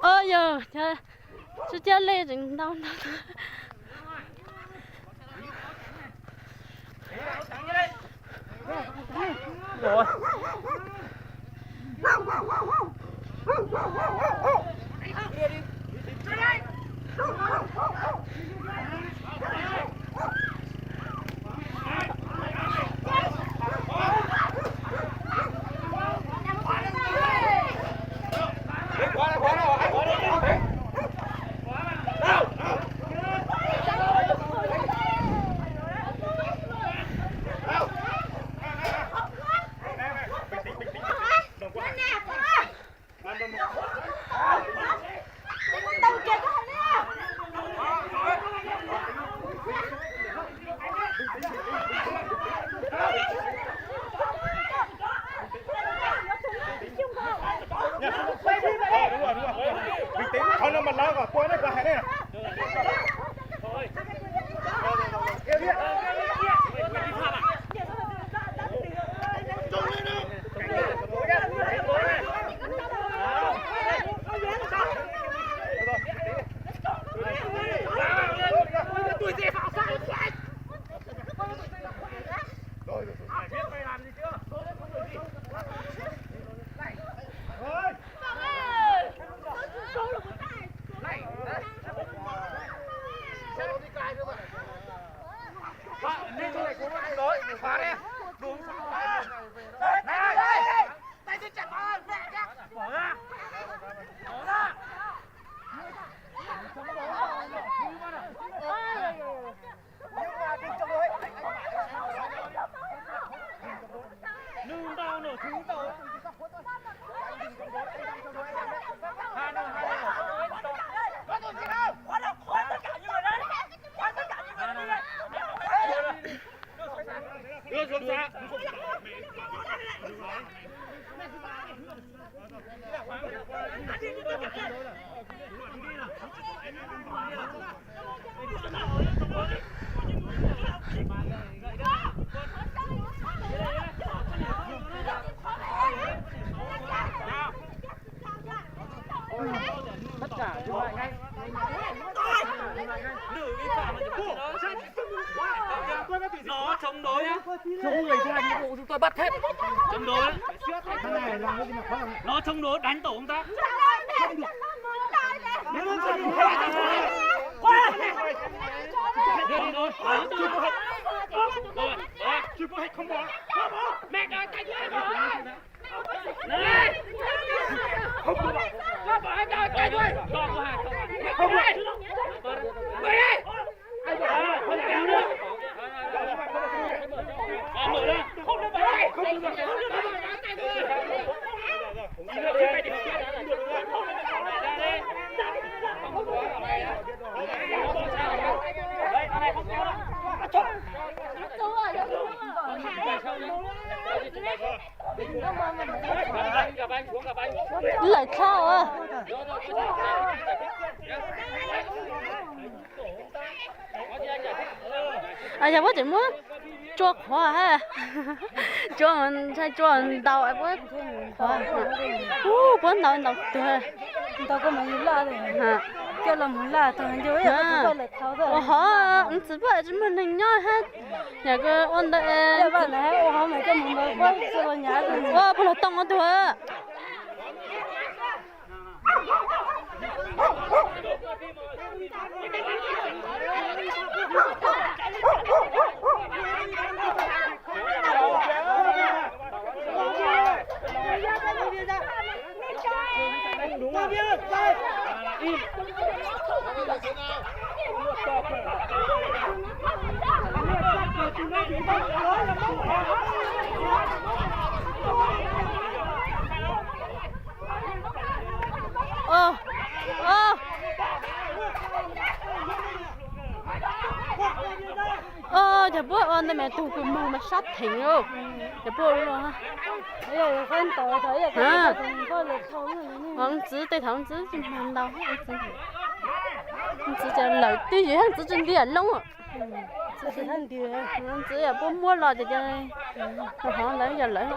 Oj yog, cov cab lej tseem ntau ntau. Bình tĩnh, sau năm bật lái của tôi đấy, và hãy đây này. Nó chống đối nhá. Chúng tôi bắt hết. Chống đối. Nó chống đối, đánh tổ công tác. Chống đối. Rồi, rồi. Mẹ nói cái gì hả? Lawm thaum. Yog puab tseem muab tsua qhuav ha. Tsua, ntshai tsua ntaus puab qhuav. Puab ntaus ntaus tuag. Ua hov, txiv poj tsis muaj neeg nyob hab. Yog ua ntawd, ua puag los tooj ua tuag. Yog puab ua ntawd mas tug kws moog mas sab theem lauj. Yog puab ua, ntxiv tej thaum ntxiv tsis mag ntau. Ntxiv ces lawm twb yog ntxiv tsis ntiag loob. Ntxiv yog puab muab los ces hov ntawd yog lawm.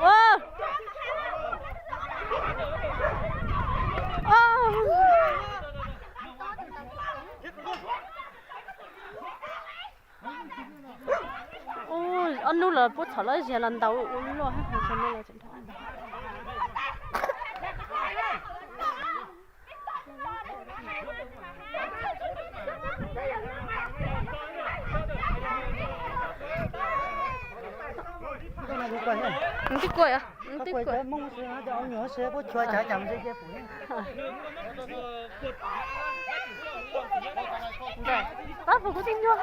Ob nub los puab txhom lub zia los ntaus ua luaj. Twb kua, twb kua. Pab puas kuv twb nyuaj.